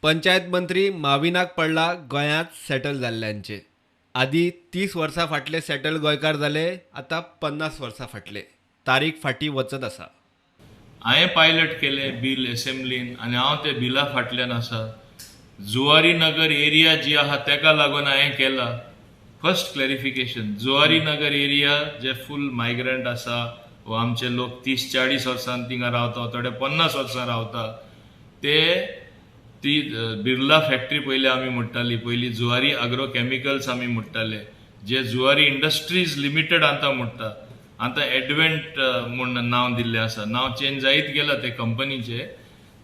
पंचायत मंत्री माविनाक पडला गोंयांत सेटल जाल्ल्यांचे. आदी 30 वर्सां फाटले सेटल गोंयकार जाले, आतां 50 वर्सां फाटले. तारीख फाटीं वचत आसा. हांवें पायलट केलें बील एसेंब्लीन आनी हांव त्या बिला फाटल्यान आसा. जुवारी नगर एरिया जी आहा तेका लागून हांवें केला. First clarification, Zuari Nagar area जे फूल मायग्रंट आसा वा आमचे लोक 30-40 वर्सां थिंगा रावता, थोडे 50 वर्सां रावता, ते ती बिर्ला फॅक्टरी पयली आमी म्हणटाली, पयली जुवारी अग्रो केमिकल्स आमी म्हणटाले, जे जुवारी इंडस्ट्रीज लिमिटेड आतां म्हणटा, आतां एडवेंट म्हूण नांव दिल्लें आसा, नांव चेंज जायत गेला ते कंपनीचे.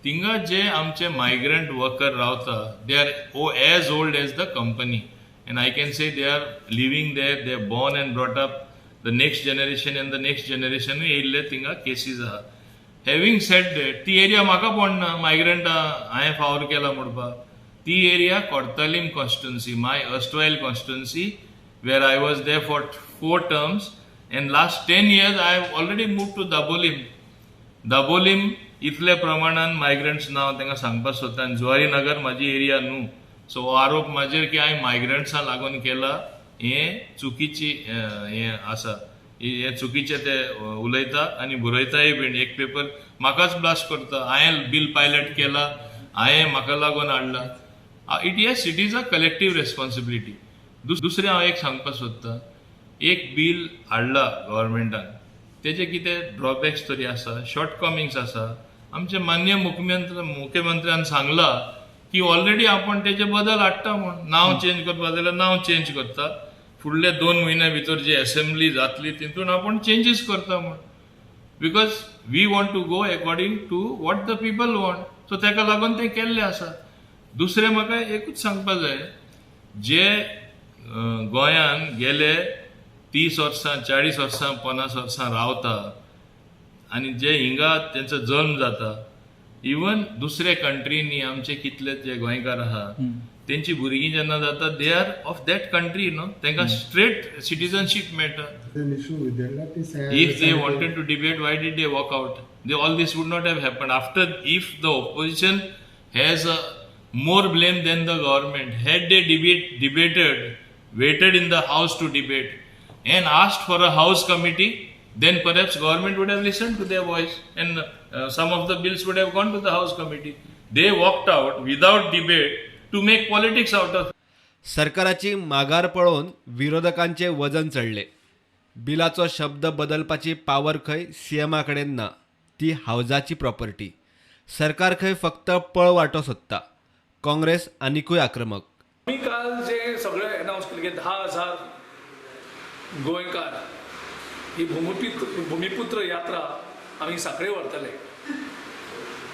थिंगा जे आमचे मायग्रंट वर्कर रावता, they are as old as the company and I can say they are living there, they born and brought up, the next generation and the next जनरेशनूय येयल्ले थिंगा केसीस आहा. हॅविंग सेड that, ती area म्हाका पडना मायग्रंटां हांवें फावर केला म्हणपाक. ती area Cortalim constituency, my erstwhile constituency, where I was there for four terms, and last 10 years I have already move to Dabolim. Dabolim इतले प्रमाणान मायग्रंट्स ना हांव तांकां सांगपाक सोदता. आनी जुवारी नगर म्हाजी एरिया न्हू, सो हो आरोप म्हाजेर की हांवें मायग्रंट्सां लागून केला हें चुकीची हें आसा. हें चुकीचें ते उलयता आनी बरयताय बीन. एक पेपर म्हाकाच ब्लास्ट करता, हांवें बील पायलट केला, हांवें म्हाका लागून हाडला. It yes, it is a collective responsibility. दुसरें हांव एक सांगपाक सोदतां, एक बील हाडला गव्हर्मेंटान, तेजे कितें ड्रॉबॅक्स तरी आसा, शॉर्टकमिंग्स आसा. आमचे मान्य मुख्यमंत्र्यान सांगला की ऑलरेडी आपण तेजे बदल हाडटा म्हूण. नांव चेंज करपा जाल्यार नांव चेंज करता, फुडले 2 म्हयन्या भितर जी एसेंब्ली जातली तितून आपूण चेंजीस करता म्हूण, because we want to go according to what the people want. So ताका लागून तें केल्लें आसा. दुसरें म्हाका एकूच सांगपा जाय, जे गोंयान गेले 30 वर्सां, 40 वर्सां, 50 वर्सां रावता आनी जे हिंगा तेंचो जल्म जाता, इवन दुसऱ्या कंट्रीनी आमचे कितले जे गोंयकार आहा, तेंची भुरगीं जेन्ना जाता, they are of that country न्हू, तांकां स्ट्रेट सिटीजनशीप मेळटा. An issue with that. Let me say. If they wanted to debate, why did they walk out? All this would not have happened. After, if the opposition has more blame than the government, had they debated, waited in the house to debate, and asked for a house committee, then perhaps government would have listened to their voice and some of the bills would have gone to the house committee. They walked out without debate to make politics out of सरकाराची माघार पळोवन विरोधकांचे वजन चडले. बिलाचो शब्द बदलपाची power खंय सीएमा कडेन ना, ती हावजाची प्रॉपर्टी. सरकार खंय फक्त पळवाटो सोदता. काँग्रेस आनिकूय आक्रमक. आमी काल जे सगळे अनावन्स केले की 10,000 गोंयकार ही भुमिपुत्र यात्रा आमी साखळे व्हरतले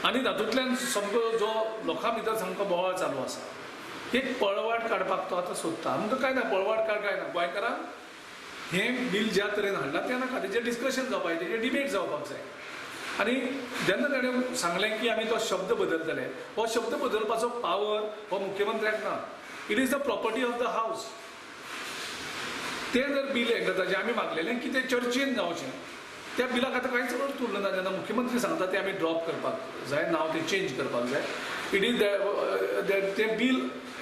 आनी तातूंतल्यान सामको जो लोकां भितर सामको बोवाळ चालू आसा, एक पळवाट काडपाक तो आतां सोदता. आमकां काय ना, पळवाट काड काय ना. गोंयकारांक हें बील ज्या तरेन हाडलां तें नाका, तेजेर डिस्कशन जावपाक जाय, तेजेर डिबेट जावपाक जाय. आनी जेन्ना ताणें सांगलें की आमी तो शब्द बदलतले, हो शब्द बदलपाचो पावर हो मुख्यमंत्र्याक ना. It is the property of the house. तें जर बील हें करता, जें आमी मागलेलें की तें चर्चेन जावचें, त्या बिलाक आतां कांयच अर्थ उरलो ना. जेन्ना मुख्यमंत्री सांगता तें आमी ड्रॉप करपाक जाय, नांव तें चेंज करपाक जाय, it is तें बील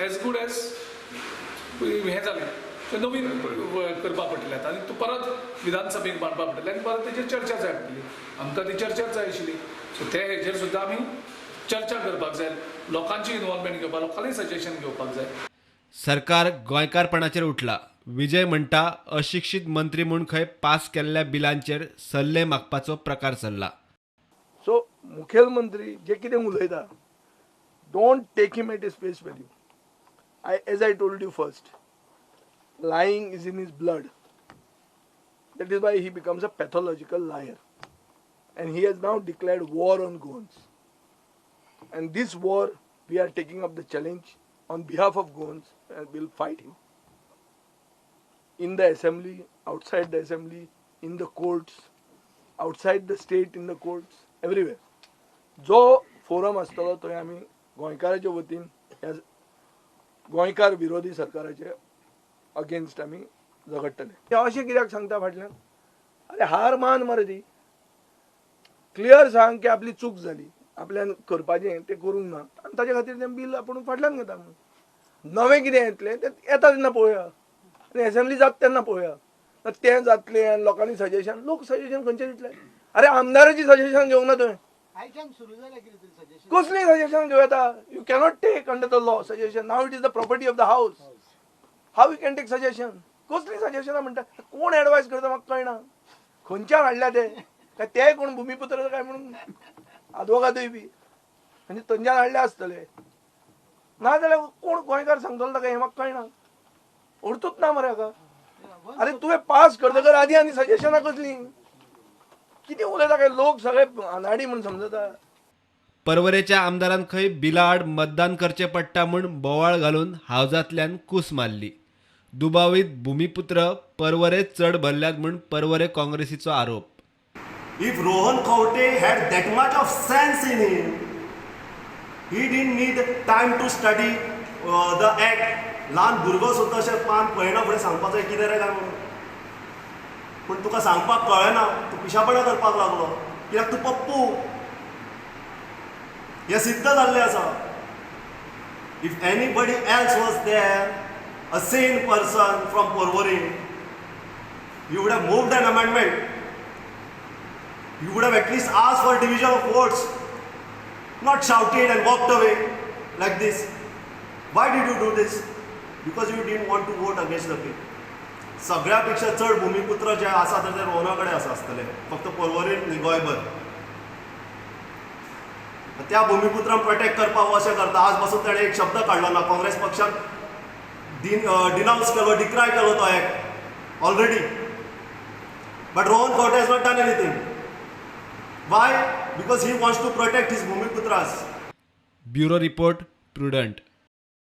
एज गूड एज हें जालें, तें नवीन करपाक पडटलें आतां आनी तो परत विधानसभेक मांडपाक पडटलें आनी परत तेजेर चर्चा जाय पडटली. आमकां ती चर्चाच जाय आशिल्ली. सो ते हेजेर सुद्दां आमी चर्चा करपाक जाय, लोकांची इनवॉल्वमेंट घेवपाक, लोकांनी सजेशन घेवपाक जाय. सरकार गोंयकारपणाचेर उठला. विजय म्हणटा, अशिक्षीत मंत्री म्हूण खंय पास केल्ल्या बिलांचेर सल्ले मागपाचो प्रकार चल्ला. सो मुखेलमंत्री जे कितें उलयता, don't take him at his face value. As I told you first, lying is in his blood. That is why he becomes a pathological liar. And he has now declared war on Goans. And this war, we are taking up the challenge on behalf of Goans and will fight him. In the assembly, outside the assembly, in the courts, outside the state, in the courts, everywhere. जो forum आसतलो थंय आमी गोंयकाराच्या वतीन ह्या गोंयकार विरोधी सरकाराचे against आमी झगडटले. ते अशें कित्याक सांगता फाटल्यान? अरे हार मान मरे, ती क्लियर सांग की आपली चूक जाली. आपल्यान करपाचें तें करूंक ना आनी ताजे खातीर तें बील आपूण फाटल्यान घेता म्हणून. नवें कितें येतलें तें येता तेन्ना पळोवया आनी एसेंब्ली जाता तेन्ना पळोवया. तें जातलें आनी लोकांनी सजेशन, लोक सजेशन खंयचें दितले? अरे आमदाराची सजेशन घेवंक ना तुवें, कसलीं सजेशन घेवं येता? You cannot take under the law suggestion. Now it is the property of the house, how you can take suggestion? कसलीं सजेशनां म्हणटा? कोण एडवायस करता म्हाका कळना, खंयच्यान हाडल्या ते? काय ते कोण भुमिपुत्र काय म्हणून आदवोगादूय बी म्हणजे थंयच्यान हाडले आसतले, ना जाल्यार कोण गोंयकार सांगतलो ताका हें म्हाका कळना. अर्थूच ना मरे हाका. अरे तुवें पास करतकर आदी आनी सजेशनां कसलीं? कितें उलयता काय लोक सगळे अनाडी म्हूण समजता. परवरेच्या आमदारान खंय बिला आड मतदान करचें पडटा म्हूण बोवाळ घालून हावजांतल्यान कूस मारली. दुबावीत भुमिपुत्र परवरे चड भरल्यात म्हूण परवरे काँग्रेसीचो आरोप. If Rohan Khaunte had that much of sense in him, he didn't need time to study the act. ल्हान भुरगो सुद्दां अशें पान पळयना फुडें सांगपाचें कितें रे काय म्हणून. पूण तुका सांगपाक कळना, तूं पिशापणां करपाक लागलो कित्याक तूं पप्पू हें सिद्ध जाल्लें आसा. If anybody else was there, a sane person from Porvorim, you would have moved an amendment. You would have at least asked for division of votes, not shouted and walked away like this. Why did you do this? Because you didn't want to vote against the bill. सगळ्या पेक्षा चड भूमिपुत्र जे आसा ते रोहना कडेन आसा आसतले, फक्त पर्वरीन न्ही गोंयभर. त्या भूमिपुत्रांक प्रोटेक्ट करपाक अशें करता. आज पासून ताणें एक शब्द काडलो ना, काँग्रेस पक्षान डिनाउन्स केलो, डिक्राय केलो तो act already. But Rohan Khaunte has not done anything. Why? Because he wants to protect his Bhumiputras. Bureau report, Prudent.